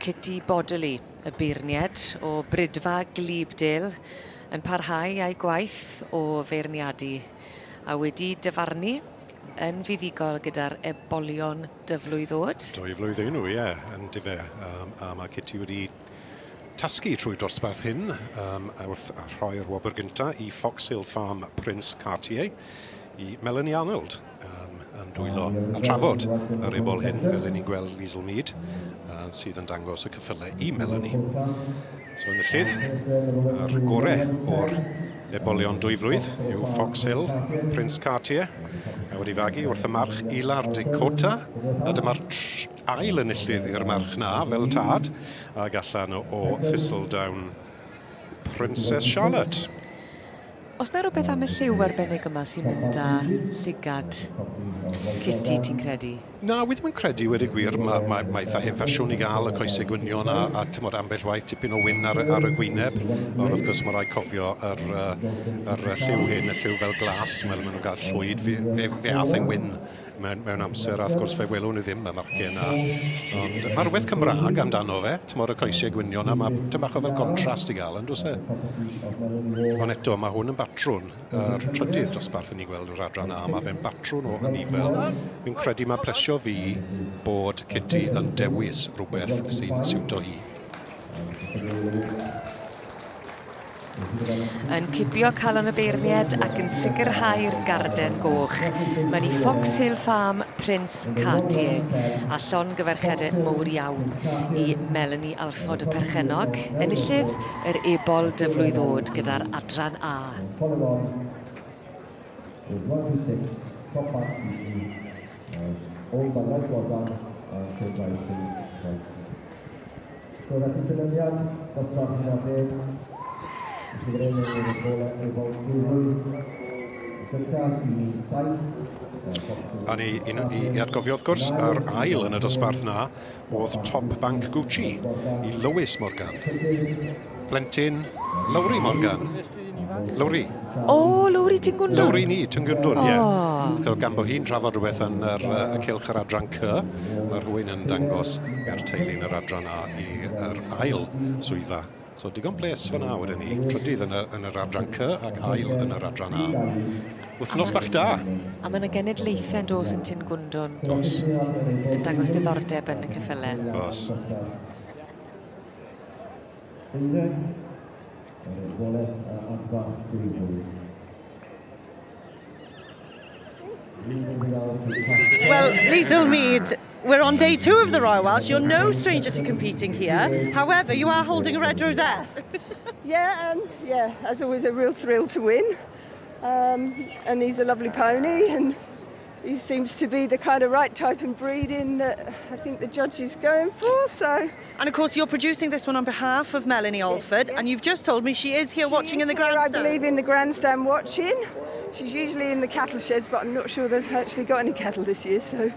Kitty Bodily, y beirnied o Bridfa Glibdale, yn parhau â'i gwaith o feirniadu a wedi dyfarnu yn fuddugol gyda'r ebolion dyflwydd oed. Dwy flwydd nhw, ie, yn dyfe. Um, a mae Kitty wedi tasgu trwy dosbarth hyn um, wrth rhoi'r wobr gyntaf i Fox Hill Farm Prince Cartier i Melanie Arnold um, yn dwylo a trafod yr ebol hyn fel ni'n gweld Liesl Mead uh, sydd yn dangos y cyffylau i Melanie. So enillydd a'r gore o'r ebolion dwy flwydd yw Fox Hill, Prince Cartier, a wedi fagu wrth y march Ilar Dakota, a dyma'r ail enillydd i'r march na fel tad, ag allan o Thistledown Princess Charlotte. Oes 'na rywbeth am y lliw arbennig yma sy'n mynd â llygad Kitty, ti'n credu? Na, wi ddim yn credu, wedi gwir. Mae, mae, mae eitha hen ffasiwn i gael y coesau gwynion a, a tymor ambell waith tipyn o wyn ar, ar y gwyneb. Ond wrth gwrs mae rhaid cofio yr, yr lliw hyn, y lliw fel glas, mae'n maen nhw'n cael llwyd, fe, fe, fe ath e'n wyn mewn, mewn amser, a wrth gwrs fe welwn ni ddim y marciau yna. Ond mae rhywbeth Cymraeg amdano fe, tymor y coesiau gwynion yna, mae tym bach o fel contrast i gael, yn does e? Ond eto, mae hwn yn batrwn, yr trydydd dosbarth yn ni gweld yr adran A, mae fe'n batrwn o anifail. Fi'n credu mae plesio fi bod Kitty yn dewis rhywbeth sy'n siwto hi. Yn cipio calon y beirnied ac yn sicrhau'r garden goch. Mae'n i Fox Hill Farm Prince Cartier a llongyfarchiadau mowr iawn i Melanie Alford y perchennog, enillydd yr ebol dyflwydd oed gyda'r adran A. So felly canlyniad dosbarth 11, y cyfrannau oedd y golau efo dwyflwydd, y gyntaf i 7, A ni i, i, i atgofio wrth gwrs, yr ail yn y dosbarth na oedd Top Bank Gucci i Lewis Morgan. Plentyn Lowri Morgan. Lowri. O, oh, Lowri ti'n gwndwn. Lowri ni, ti'n gwndwn, ie. Oh. So, gan bod hi'n trafod rhywbeth yn yr, y cylch yr adran C, mae rhywun yn dangos i'r teulu yn yr adran A i yr ail swyddfa. So digon bles fyna wedyn ni. Trydydd yn, y, yn yr adran C ac ail yn yr adran A. Wythnos bach da. A mae yna genedlaethau yn dos yn Tyn Gwndwn. Os. Yn dangos diddordeb yn y ceffylau. Os. Well, Liesl Mead, we're on day two of the Royal Welsh. You're no stranger to competing here. However, you are holding a red rosette. yeah, um, yeah, as always, a real thrill to win. Um, and he's a lovely pony, and he seems to be the kind of right type and breeding that I think the judge is going for. So, and of course, you're producing this one on behalf of Melanie Alford, yes, yes. and you've just told me she is here she watching is in the here, grandstand. I believe in the grandstand watching. She's usually in the cattle sheds, but I'm not sure they've actually got any cattle this year. So,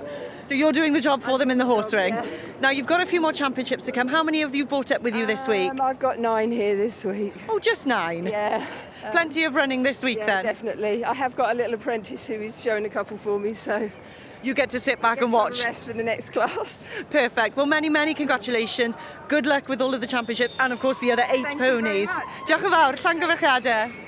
so you're doing the job for I'm them in the horse job, ring. Yeah. Now you've got a few more championships to come. How many have you brought up with you this week? Um, I've got nine here this week. Oh, just nine. Yeah. Plenty of running this week yeah, then. Definitely. I have got a little apprentice who is showing a couple for me, so you get to sit back and watch. rest for the next class. Perfect. Well, many, many congratulations. Good luck with all of the championships and, of course, the other eight Thank you very ponies. much. Diolch yn fawr. Llangyfarchiadau.